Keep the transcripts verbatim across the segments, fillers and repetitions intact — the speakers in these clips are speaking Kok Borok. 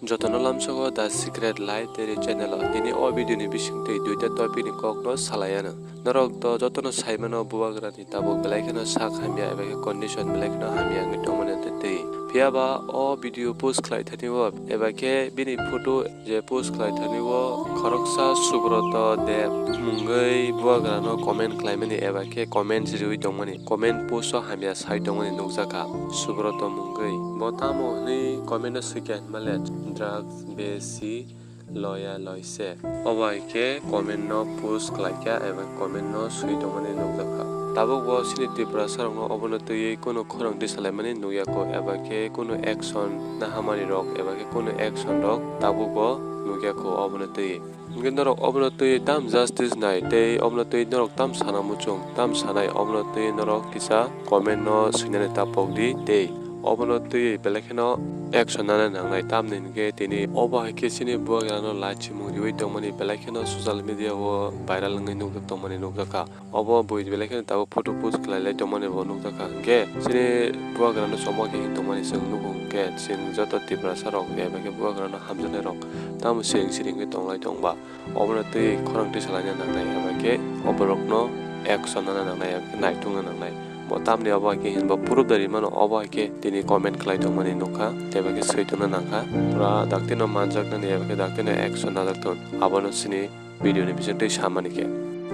Jotono lamsogo The Secret Life Diary channel o. Tini o video ni bisingtwi duita topic ni kok no salai ano. Norok to jotono sai mano bubagra ni tabuk belai kheno sak hamya eba khe condition belai kheno hamya wngwi tongmani twi. Phiya ba o video post khlai thani o eba khe bini photo je post khlai thani o khoroksa Subroto Deb mungwi bubagra no comment khlai mani eba khe comment riwi tongmani, comment post o hamya sai tongmani nukjakha Subroto mungwi. Bo tamo hwnwi comment o swikha hinma le drugs besi loya loise. Obo hai khe comment no post khlaikha eba comment no swi tongmani nukjakha. Tabuk bo chini Tiprasa rokno obono twiwi kunu khorang tisalaimani nukyakho eba khe kunu action nahamani rok eba khe kunu action rok tabuk bo nukyakho obono twiwi. Hwnkhe norok obono twiwi tam justice nai tei obono twiwi norok tam sana muchung, tam sanai obono twiwi norok kisa comment no swinani ta pokdi tei obono twiwi belai kheno action nana nangnai, tamni hwnkhe tini obo hai khe chini bubagrano lachimung riwi tongmani belai kheno social media o viral wngwi nukjak tongmani nukjakha. Obo bui belai kheno tabuk photo post khlai lai tongmani bo nukjakha, hwnkhe chini bubagrano chongma khe hin tongmani chwng nugo, hwnkhe chwng joto Tiprasa rok eba khe bubagrano hamjaknai rok tamo siring siring khe tonglai tongba. Obono twi khorang twi salaina nangnai, eba khe o borokno action nana nangnai, eba khe naithokna nangnai. Bo tamni obo hai khe hinba proof dari mano, obo hai khe tini comment khlai tongmani nukha, tei eba khe swi tongna nangkha. Pura daktino manjaknani eba khe daktino action najak thun, abono chini video ni bisingtwi samani khe.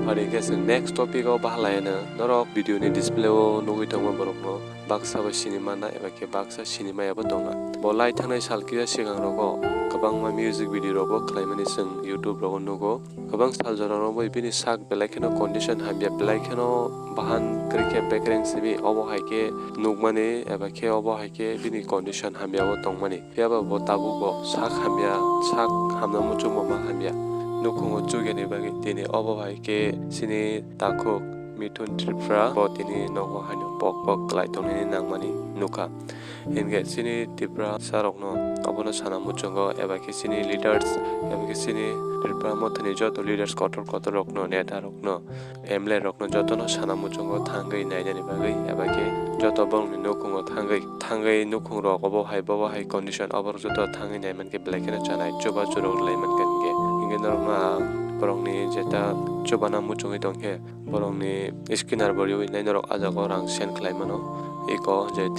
Phari khe chwng next topic o bahalaiano norok video ni display o nugwi tongma borokno baksa bai sini manna eba khe baksa sini maya bo tongna. Bo lai thangnai sal kisa swkang rogo kwbangma music video rok bo khlaimani chwng YouTube rogo nugo. Kwbang sal jora rok bai bini sak belai kheno condition hamya, belai kheno bahan kwrwi khe bekereng simi, obo hai khe nukmani eba khe obo hai khe bini condition hamya o tongmani. Phiya ba bo tabuk bo sak hamya, sak hamna muchungma ma hamya. Nukhungo chukya ni bagwi tini obo hai khe chini takhuk Mithun Tripura bo tini nogo haino pok pok khlai tongmani nangmani nukha. Hinkhe chini Tiprasa rokno obono sana muchungo eba khe chini leaders eba khe chini Tripura mothani joto leaders kotor kotor rokno, neta rokno, M L A rokno jotono sana muchungo thangwi nainani bagwi eba khe joto borokni nukhungo thangwi, thangwi nukhung rok obo hai bobo hai condition oborok joto thangwi naimankhe belai kheno chanai chubachu rok rwlai mankha hinkhe. Hinkhe norokno a borokni jeta chubana muchungwi tongkhe borokni scanner bo riwi nai norok ah jagao rang send khlai mano. Eko je